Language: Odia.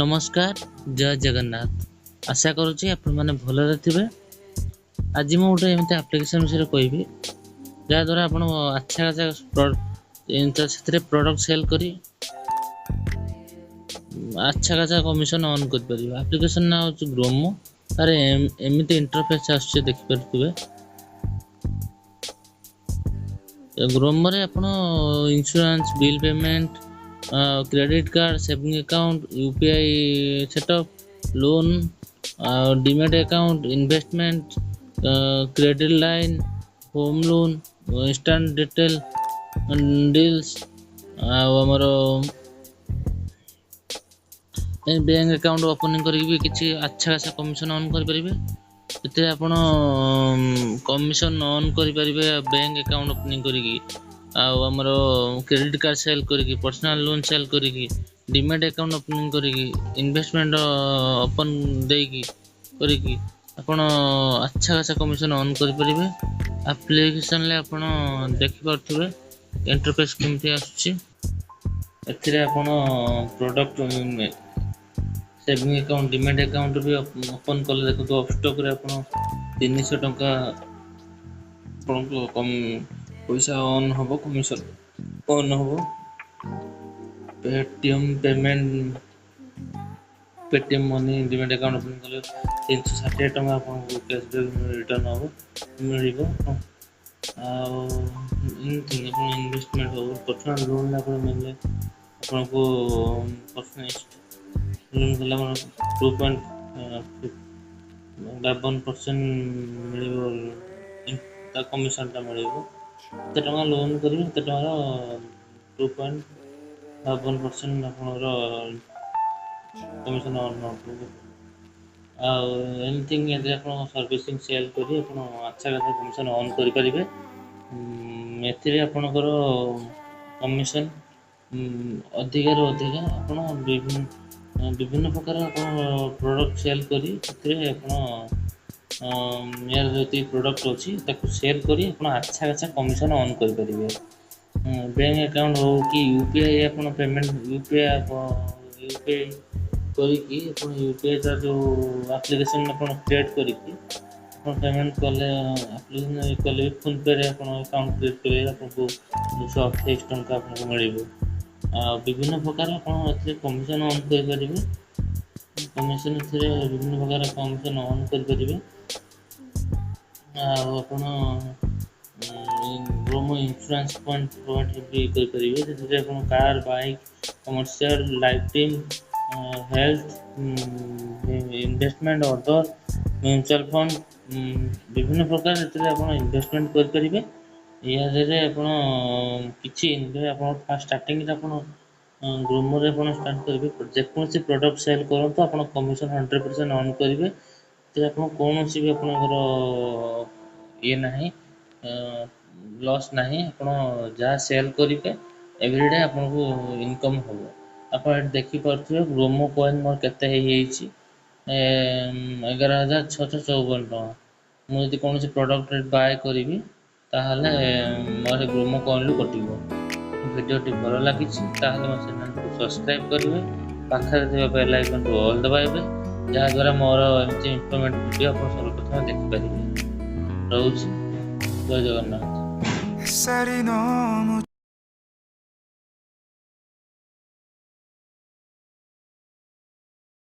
ନମସ୍କାର, ଜୟ ଜଗନ୍ନାଥ। ଆଶା କରୁଛି ଆପଣମାନେ ଭଲରେ ଥିବେ। ଆଜି ମୁଁ ଗୋଟେ ଏମିତି ଆପ୍ଲିକେସନ୍ ବିଷୟରେ କହିବି, ଯାହାଦ୍ୱାରା ଆପଣ ଆଚ୍ଛା ଖାସା ସେଥିରେ ପ୍ରଡ଼କ୍ଟ ସେଲ୍ କରି ଆଚ୍ଛା ଖାସା କମିଶନ୍ ଅର୍ନ କରିପାରିବେ। ଆପ୍ଲିକେସନ୍ ନାଁ ହେଉଛି ଗ୍ରୋମୋ। ତାର ଏମିତି ଇଣ୍ଟରଫେସ୍ ଆସୁଛି, ଦେଖିପାରୁଥିବେ। ଗ୍ରୋମୋରେ ଆପଣ insurance, bill payment, credit card, saving account, UPI setup, loan, ଆଉ demat account, investment, credit line, home loan, instant detail deals ଆଉ ଆମର ବ୍ୟାଙ୍କ ଆକାଉଣ୍ଟ ଓପନିଂ କରିକି ବି କିଛି ଆଚ୍ଛା ଖାସା କମିଶନ୍ ଅର୍ନ କରିପାରିବେ। ଏଥିରେ ଆପଣ କମିଶନ୍ ଅର୍ନ କରିପାରିବେ ବ୍ୟାଙ୍କ ଆକାଉଣ୍ଟ ଓପନିଂ କରିକି, ଆଉ ଆମର କ୍ରେଡ଼ିଟ୍ କାର୍ଡ଼ ସେଲ୍ କରିକି, ପର୍ସନାଲ୍ ଲୋନ୍ ସେଲ୍ କରିକି, ଡିମାଟ୍ ଆକାଉଣ୍ଟ ଓପନିଂ କରିକି, ଇନଭେଷ୍ଟମେଣ୍ଟ ଓପନ୍ ଦେଇକି କରିକି ଆପଣ ଆଚ୍ଛା ଖାସା କମିଶନ୍ ଅର୍ନ କରିପାରିବେ। ଆପ୍ଲିକେସନ୍ରେ ଆପଣ ଦେଖିପାରୁଥିବେ ଇଣ୍ଟରଫେସ୍ କେମିତି ଆସୁଛି। ଏଥିରେ ଆପଣ product, saving account, demat account ବି ଓପନ୍ କଲେ, ଦେଖନ୍ତୁ, ଅପଷ୍ଟକ୍ରେ ଆପଣ 300 ଟଙ୍କା ଆପଣଙ୍କୁ କମ୍ ପଇସା ଅର୍ନ ହେବ, କମିଶନ୍ ଅର୍ନ ହେବ। Paytm payment, Paytm money demat account opening କଲେ 360 ଟଙ୍କା ଆପଣଙ୍କୁ କ୍ୟାସବ୍ୟାକ୍ ରିଟର୍ନ ହେବ, ମିଳିବ। ଆଉ ଏନିଥିଙ୍ଗ ଆପଣ ଇନଭେଷ୍ଟମେଣ୍ଟ ହଉ, ପର୍ସନାଲ୍ ଲୋନ୍ ଆପଣ ମିଳିଲେ, ଆପଣଙ୍କୁ ପର୍ସନାଲ୍ ଲୋନ୍ କଲେ ଆମର 2.52% ମିଳିବ, ତା କମିଶନଟା ମିଳିବ। ଯେତେ ଟଙ୍କା ଲୋନ୍ କରିବେ, ସେତେ ଟଙ୍କାର 2.52% ଆପଣଙ୍କର କମିଶନ ଅର୍ନ ହେବ। ଆଉ ଏନିଥିଙ୍ଗ ଏଥିରେ ଆପଣ ସର୍ଭିସିଂ ସେଲ୍ କରି ଆପଣ ଆଚ୍ଛା ଖାସା କମିଶନ ଅର୍ନ କରିପାରିବେ। ଏଥିରେ ଆପଣଙ୍କର କମିଶନ ଅଧିକାରୁ ଅଧିକା। ଆପଣ ବିଭିନ୍ନ ବିଭିନ୍ନ ପ୍ରକାର ଆପଣ ପ୍ରଡ଼କ୍ଟ ସେଲ୍ କରି ସେଥିରେ ଆପଣ ଏହାର ଯେତିକି ପ୍ରଡ଼କ୍ଟ ଅଛି, ତାକୁ ସେଲ୍ କରି ଆପଣ ଆଚ୍ଛା ଖାସା କମିଶନ ଅର୍ନ କରିପାରିବେ। ବ୍ୟାଙ୍କ ଆକାଉଣ୍ଟ ହଉ କି ୟୁପିଆଇ, ଆପଣ ପେମେଣ୍ଟ ୟୁପିଆଇ କରିକି, ଆପଣ ୟୁପିଆଇ ତାର ଯେଉଁ ଆପ୍ଲିକେସନ୍ ଆପଣ କ୍ରିଏଟ୍ କରିକି ଆପଣ ପେମେଣ୍ଟ କଲେ, ଆପ୍ଲିକେସନ୍ କଲେ ବି, ଫୋନ୍ପେରେ ଆପଣ ଆକାଉଣ୍ଟ କ୍ରିଏଟ୍ କଲେ ଆପଣଙ୍କୁ 228 ଟଙ୍କା ଆପଣଙ୍କୁ ମିଳିବ। ଆଉ ବିଭିନ୍ନ ପ୍ରକାର ଆପଣ ଏଥିରେ କମିଶନ୍ ଅର୍ନ କରିପାରିବେ। କମିଶନ୍ ଏଥିରେ ବିଭିନ୍ନ ପ୍ରକାର କମିଶନ୍ ଅର୍ନ କରିପାରିବେ। ଆଉ ଆପଣ ଗ୍ରୋମୋ ଇନ୍ସୁରାନ୍ସ ପଏଣ୍ଟ ପ୍ରୋଭାଇଡ଼ ବି କରିପାରିବେ। ସେଥିରେ ଆପଣ car, bike, commercial, life team, health, investment, other mutual fund, ବିଭିନ୍ନ ପ୍ରକାର ଏଥିରେ ଆପଣ ଇନଭେଷ୍ଟମେଣ୍ଟ କରିପାରିବେ। ଏହା ଦେହରେ ଆପଣ କିଛି ଆପଣ ଫାଷ୍ଟ ଷ୍ଟାର୍ଟିଂରେ ଆପଣ ଗ୍ରୋମୋରେ ଆପଣ ଷ୍ଟାର୍ଟ କରିବେ, ଯେକୌଣସି ପ୍ରଡ଼କ୍ଟ ସେଲ୍ କରନ୍ତୁ, ଆପଣ କମିଶନ୍ 100% ଅର୍ନ କରିବେ। ଏଥିରେ ଆପଣ କୌଣସି ବି ଆପଣଙ୍କର ଇଏ ନାହିଁ, ଲସ୍ ନାହିଁ। ଆପଣ ଯାହା ସେଲ୍ କରିବେ, ଏଭ୍ରିଡେ ଆପଣଙ୍କୁ ଇନକମ୍ ହେବ। ଆପଣ ଏଠି ଦେଖିପାରୁଥିବେ ଗ୍ରୋମୋ କଏନ୍ ମୋର କେତେ ହେଇଯାଇଛି, 11,654 ଟଙ୍କା। ମୁଁ ଯଦି କୌଣସି ପ୍ରଡ଼କ୍ଟ ବାଏ କରିବି, ତାହେଲେ ମୋର ଗ୍ରୋମୋ କଏନ୍ରୁ କଟିବ। ଭିଡ଼ିଓଟି ଭଲ ଲାଗିଛି, ତାହେଲେ ମୋ ଚ୍ୟାନେଲକୁ ସବସ୍କ୍ରାଇବ୍ କରିବେ, ପାଖରେ ଥିବା ବେଲ୍ ଆଇକନ୍କୁ ଅଲ୍ ଦବାଇବେ, ଯାହାଦ୍ୱାରା ମୋର ଏମିତି ଇମ୍ପ୍ରୁଭମେଣ୍ଟ ଭିଡ଼ିଓ ଆପଣ ସର୍ବପ୍ରଥମେ ଦେଖିପାରିବେ। ରହୁଛି, ଜୟ ଜଗନ୍ନାଥ। 햇살이 너무